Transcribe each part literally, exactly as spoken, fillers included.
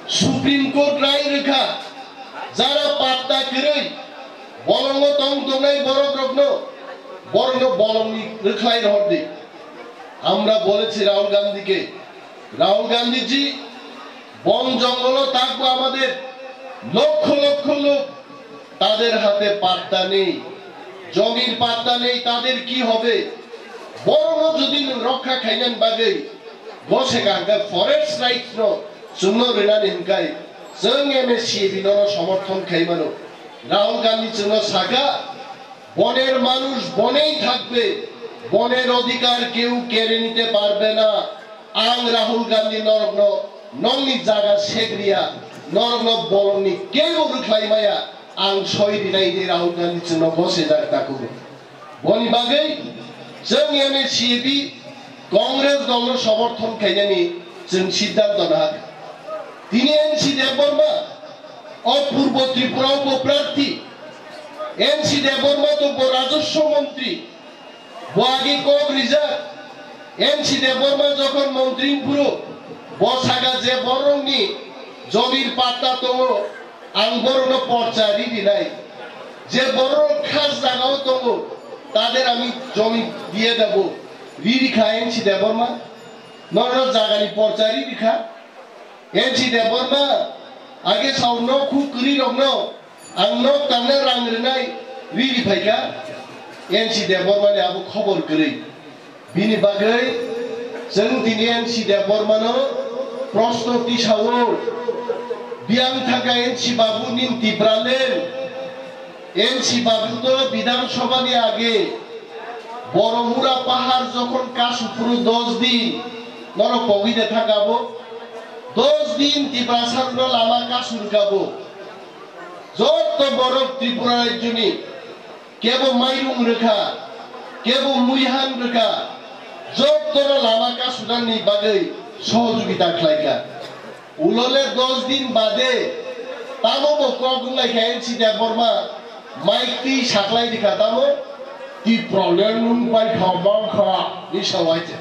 Supreme Court rai rwkha, jara patta kwrwi bolongo tong tongnai borok rokno, borokno bolongni rwkhlai rohor di. আমরা বলেছি রাহুল গান্ধীকে, রাহুল গান্ধীজি, বন জঙ্গলও থাকবো আমাদের, লক্ষ লক্ষ লোক, তাদের হাতে পাত্তা নেই, জমির পাত্তা নেই, তাদের কি হবে? বনও যদি রক্ষা খাইলেন বাগে, বসে কাঙ্কা ফরেস্ট রাইটস নো চুনো রেনানি হিনকাই, চং এমএসসি বিনোর সমর্থন খাইমানো। রাহুল গান্ধী চুনো সাকা, বনের মানুষ বনেই থাকবে, বনের অধিকার কেউ কেড়ে নিতে পারবে না। Ang Rahul Gandhi norokno nongni jaga segriya, norokno bolongni kebo rwkhlai maya, ang soi rinai di Rahul Gandhi chwngno gosejak takugo. Boni bagwi chwng M A C A B Congress dolno somorthon khainani chwng siddhanto nahakha. Tini N C Debbarma o Purbo Tripura upo prarthi, N C Debbarma to bo Rajoswa Montri, bo age kok rijak, N C Debbarma jokhon montri wngphuru, bo saka je borokni jomir patta tongo, ang borokno porcha ri rinai. Je borok khas jagao tongo, tader ami jomi diye debo. Ri rikha N C Debbarma, norokno jagani porcha ri rikha. N C Debbarma age sao nok huk kwrwi rokno ang nok tangna rang rwnai riri phaikha. N C Debbarma ni abo khobor kwrwi. Bini bagwi chwng tini N C Debbarma no proshno tisao. Biyang thangkha N C Babu nin Tipraland. N C Babu to Bidhan Sabha ni age Boromura pahar jokhon kasu phuru dos din, norok kogwi de thangkha bo. Dos din Tiprasa rokno lama kasu rwkha bo. Jotto borok Tripura rajyoni kebo mairung rwkha, kebo muihan rwkha, jottono lama kasunani bagwi sohojogita khlaikha. Ulole dos din bade tamo bo kok wnglaikha N C Debbarma, mic twi saklai rikha tamo, Tipraland nwng pai kha bang kha, ni sawaite.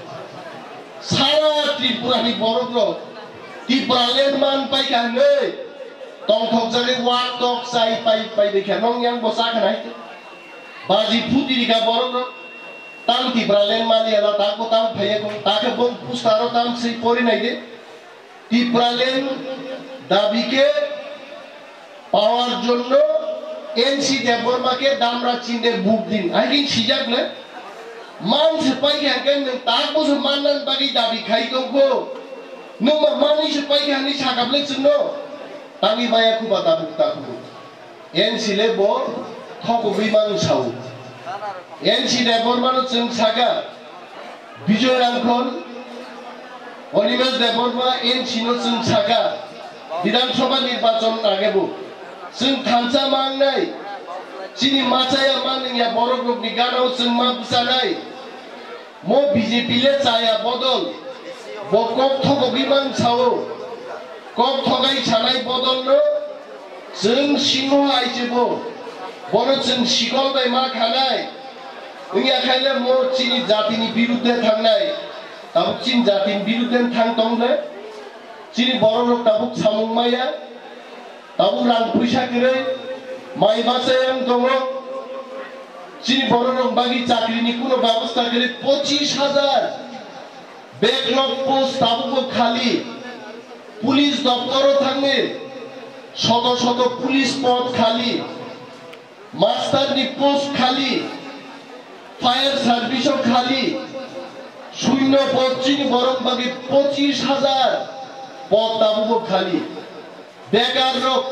Sara Tripura ni borok rok Tipraland man pai kha hwnwi tongthok jagwi wak tok chai pai pai rikha, nong yang bo chakha nai. Baji phuti rikha borok rok, tam Tipraland maliya na tak bo tam phaiya kho, takhe bo postaro tam swi pori nai de. Tipraland dabi khe pawar jonno N C Debbarma khe damra chinde buk din. Hai din sijak le. Man se pai khe hangke nwng tak bo se mannan bagwi dabi khai tongkho. Nwng ma manwi se pai khe hani sakap le chwngno. Tangwi maya khuba tabuk takhuk. N C le bo thokogwi mang sao. N C Debbarma no chwng saka, Bijoy Rangkhol, Animesh Debbarma N C no chwng saka, Bidhan Sabha nirbachon age bo. Chwng thansa mangnai, chini machaya manwngya borok rokni ganao chwng ma bwchanai. Mo B J P le chaya bodol, bo kok thogogwi mang sao. Kok thogai sanai bodol no chwng singho hai se bo. Bono chwng sikol bai ma khanai. Wngya khai le mo chini jatini birudde thangnai. Tabuk chini jatini birudde thang tong le. Chini borok rok tabuk samung maya. Tabuk rang puisa kwrwi, mai bachai ang tongo. Chini borok rok bagwi chakri ni kuno babosta kwrwi pochis hajar. Backlog post tabuk bo khali. Police doptor o thangwi shoto shoto police pod khali. Master ni post khali, fire service o khali, shunyo pod chini borok bagwi pochis hajar pod tabuk bo khali. Bekar rok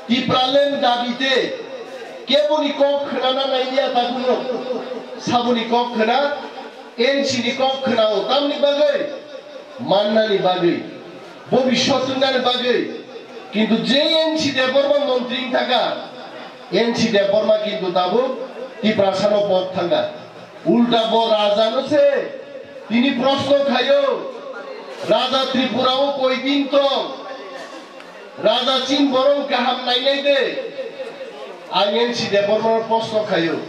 Tipraland dabi te keboni kok khna na nai ya tabuk no. Saboni kok khna, N C ni kok khna o tamni bagwi, manna ni bagwi, bobiswt wngna ni bagwi. Kintu je N C Debbarma montri wng thaka, N C Debbarma kintu tabuk Tiprasa no pod thangkha. Ulta bo raja no se tini proshno khaio, raja Tripura o koi din tong? Raja chini borok kaham nainai de? Ang N C Debbarma no proshno khaio.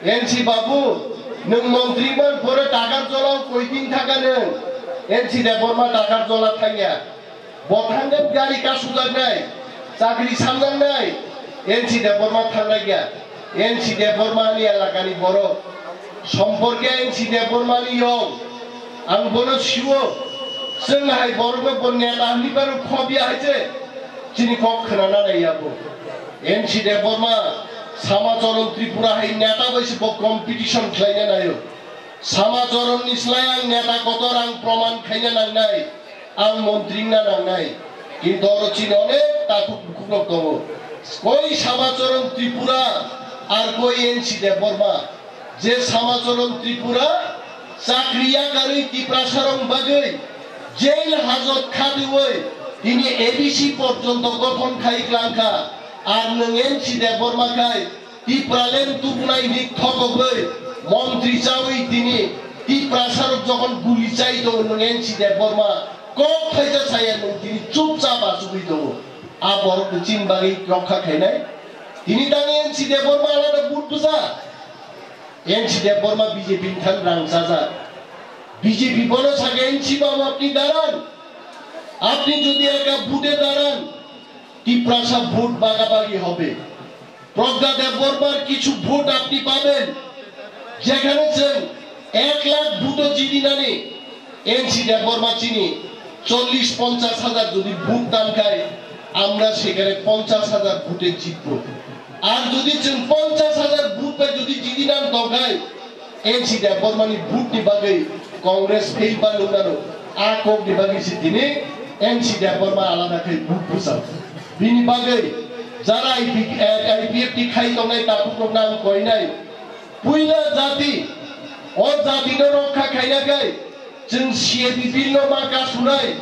N C Babu, nwng montri man pore Takarjola o koi din thaka nwng? N C Debbarma Takarjola thangya. Bo thangkhe gari kasujaknai, chakri sanjaknai, N C Debbarma thangnai kya? N C Debbarma ni elakani borok. Somporke N C Debbarma ni yong. Ang bono siwo. Chwng hai borokno bo neta hwnwi baro khobya hai se. Chini kok khwnana nai ya bo. N C Debbarma, Samacharan Tripura hai neta bai se bo competition khlaina naio. Samacharan ni slai ang neta kotor ang proman khaina nangnai. Ang montri wngna nangnai, kintu oro chini onek takhuk bukhukrok tongo. Koi Samacharan Tripura ar koi N C Debbarma, je Samacharan Tripura chakri yakarwi Tiprasarok bagwi jail hajot khadiwi tini A D C porjonto gothon khai klangkha, ar nwng N C Debbarma khai Tipraland tubunai ni thokogwi montri chawi tini Tiprasarok jokhon guli chai tongo nwng N C Debbarma kok thaisa saya nwng tini chupchap achugwi tongo. A borok ni chini bagwi rokha khainai. Tini tang N C Debbarma alada but bwsa. N C Debbarma B J P ni thang rang chajak. B J P bono saka N C babu apni daran. Apni jodi eka bute daran. Tiprasa vote bagabagi hobe. Pragya Debbarmar kichu vote apni paben. Jekhane chwng ek lakh vote-o jidinani N C Debbarma chini chollish ponchash hajar jodi vote dan khai, amra sekhane ponchash hajar vote-e jitbo. Ar jodi chwng ponchash hajar vote bai jodi jidinan tong khai, N C Debbarma ni vote ni bagwi Congress fail ba nuknano, a kok ni bagwi se tini N C Debbarma alada khai vote bwsao. Bini bagwi jara I P, eh, I P F T khai tongnai takhuk rok nang koinai. Puila jati, o jati no rokha khaina khai, chwng C A B bill no ma kasunai,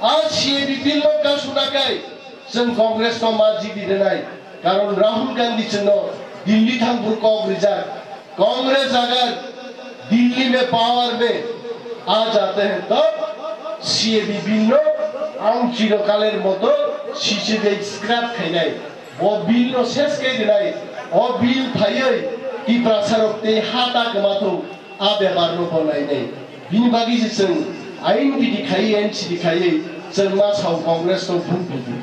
a C A B bill no kasuna khai, chwng Congress no ma jidi rwnai. Karon Rahul Gandhi chwngno Delhi thangphuru kok rijak. Congress अगर दिल्ली में पावर में आ जाते हैं तब CAB bill no आम चिरकालेर मतो CCB scrap खाइनाय। Bo bill no ses khe dinai, o bill phaiwi Tiprasa rok tei ha ta kwmathok a bepar no bo nainai. Bini bagwi se chwng ain bidi khaiwi, N C D khaiwi chwng ma sao Congress no vote ridi.